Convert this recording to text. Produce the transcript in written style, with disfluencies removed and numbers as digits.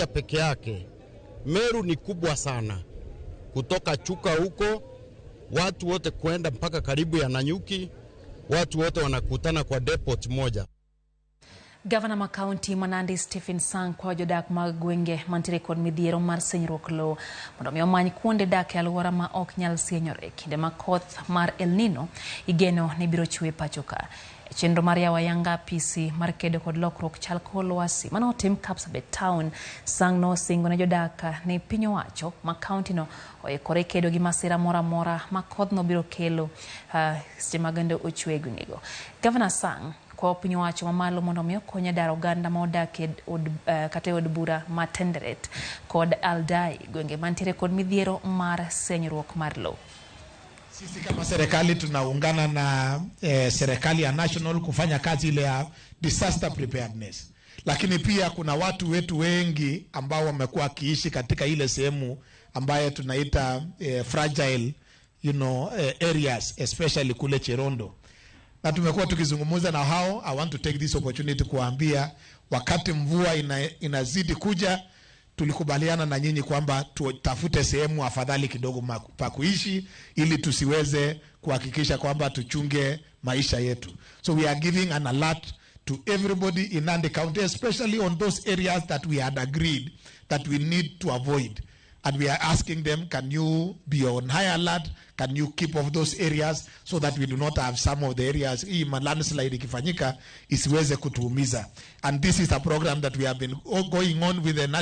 moja peke yake. Meru ni kubwa sana, kutoka Chuka huko watu wote kwenda mpaka karibu ya Nanyuki, watu wote wanakutana kwa depot moja. Gavana ma kaunti ma Nandi Stephen Sang kwayo jodak mag gwenge mantiere kod midhiero mar senyruok lowo mondo mi omany kuonde dak e alwora ma ok nyal sienyore kinde ma koth mar El Nino igeno ni biro chwe pacho ka. E chenro mar yawo ayanga apisi mar kedo kod lokruok chal kor lwasi mane otim Kapsabet Town, Sang nosingo ne jodak ni piny owacho ma kaunti no oikore kedo gi masira moro amora ma kodhno biro kelo seche ma gendo ochwe e gwengego. Gavana Sang kwayo piny owacho mamalo mondo mi okony e daro oganda ma odak e od, kata e od bura ma Tenderet kod Aldai, gwenge mantiere kod midhiero mar senyruok mar lowo. Sisi kama serikali tunaungana na serikali ya national kufanya kazi ile ya disaster preparedness, lakini pia kuna watu wetu wengi ambao wamekuwa wakiishi katika ile sehemu ambayo tunaita fragile areas, especially kule Cherondo, na tumekuwa tukizungumza na hao. I want to take this opportunity kuambia wakati mvua inazidi kuja, tulikubaliana na nyinyi kwamba tutafute sehemu afadhali kidogo pa kuishi ili tusiweze kuhakikisha kwamba tuchunge maisha yetu. So we are giving an alert to everybody in Nandi County, especially on those areas that we had agreed that we need to avoid. And we are asking them, can you be on high alert? Can you keep off those areas so that we do not have some of the areas, hii landslide ikifanyika isiweze kutuumiza? And this is a program that we have been going on with the national